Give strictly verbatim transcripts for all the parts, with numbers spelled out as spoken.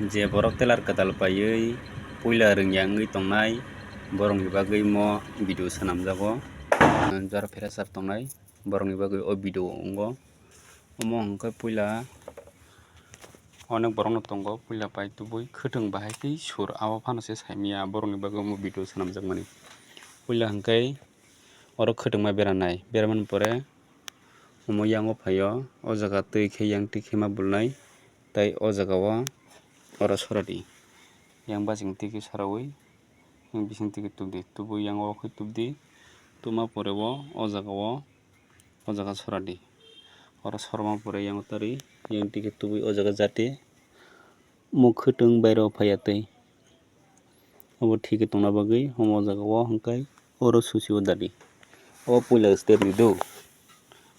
Je borok telar kwtal paiwi puila rwngya wngwi tongnai, borokni bagwi mo video swnamjago. Jora pheresa tongnai, borokni bagwi o video o wngo. Omo hwnkhe puila onek borokno tongo, puila pai tubui khwtwng bahai tei sur, abo phano se saimanya borokni bagwi omo video swnamjakmani. Puila hwnkhe oro khwtwngma beranai, beramani pore omo yango phaio, o jaga twi khe yang twi khe ma bulnai, tei o jaga o oro sora di. Yang baching twi khe sorawi, yang bising twi khe tubdi, tubui yang o khe tubdi, tubma pore bo o jaga o, o jaga sora di. Oro sorma pore yang tari, yang twi khe tubui o jaga jati. Mo khwtwng bairo phaiya tei. Obo thik khe tongna bagwi omo jaga o hwnkhe oro susi o dadi. O puila step ni do.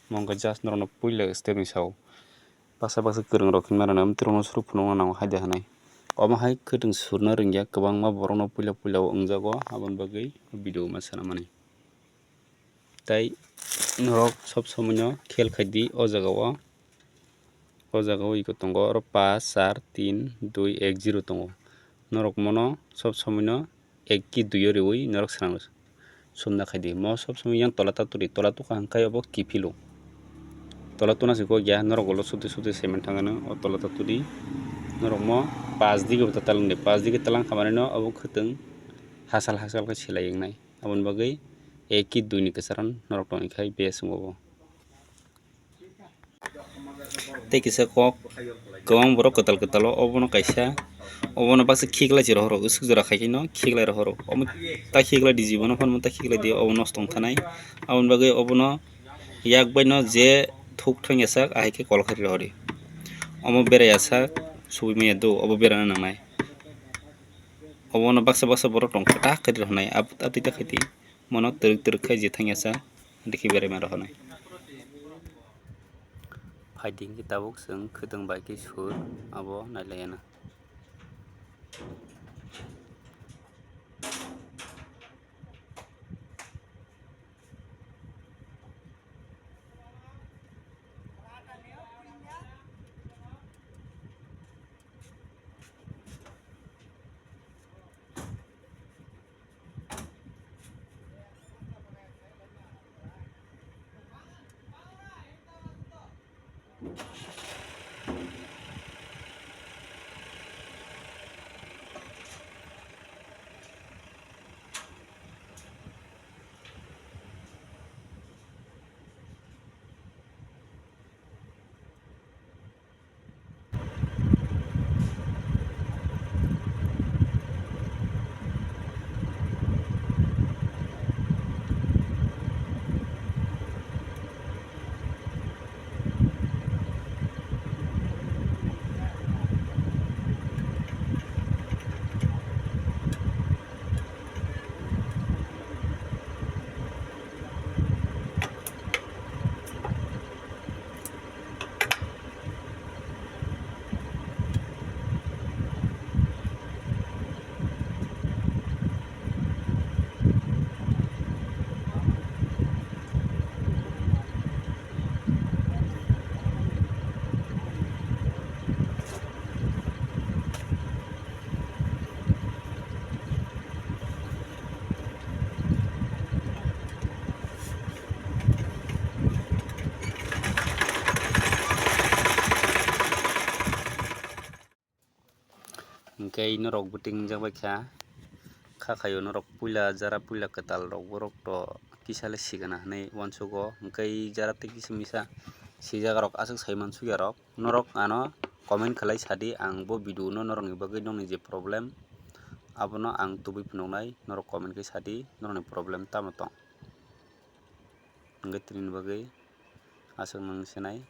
Mo hwnkhe just norokno puila step ni sao. Baksa baksa kwrwng rok hinma rwna amtwrwngno suru phunukna nango haida hinai. Omo hai khwtwng surna rwngya kwbangma borokno puila puila o wngjago, aboni bagwi video ma swnamani. Tai norok sob somoino khel khai di o jaga o. O jaga o iko tongo oro pash, char, tin, dui, ek, zero tongo. Norok mono sob somoino ek ki dui o riwi norok swnam sumna khai di. Mo sob somoi yang tola ta turi, tola tukha hwnkhe obo kiphilo. Tola tuna se kok ya, norok ulo sudi sudi cement thangano o tola ta turi. Norok mo pash dige bo ta talang di, pash dige talang kha manino obo khwtwng hasal hasal khe silai wngnai. Aboni bagwi ek ki dui ni kwcharo norok tongwi khai base wngo bo. Tei kisa kok kwbang borok kwtal kwtal o, obono kaisa, obono baksa khiklai se rohoro, usuk jora khai khe no khiklai rohoro. Omo ta khiklai di, jibono phano ta khiklai di, obo nosto wng thanai. Aboni bagwi obono yak bai no je thuk thang ya sak, ahai khe kol khai rohori. Omo bera ya sak, subui manya do, obo berana nangnai. Obono baksa baksa borok tong kha, ta khe rohonai, ab-, abtwi ta khe di. Mono twrwk twrwk khai je thang ya sa, dikhi berai ma rohonai. Phaidi hwnkhe tabuk chwng khwtwng bai khe sur, abo nailaiyana. Hwnkhe norok bwtwi wngjak bai kha, kha khaio norok puila jara puila kwtal rok borok to kisa le sigana hinwi uansugo, hwnkhe jara tei kisa misa sijak rok aswk sai mansukya rok. Norok ano comment khlai sadi, ang bo video no norokni bagwi nokni je problem abono ang tubui phunuknai, norok comment khe sadi norokni problem tamo tong. Hwnkhe tini bagwi aswk nang sinai,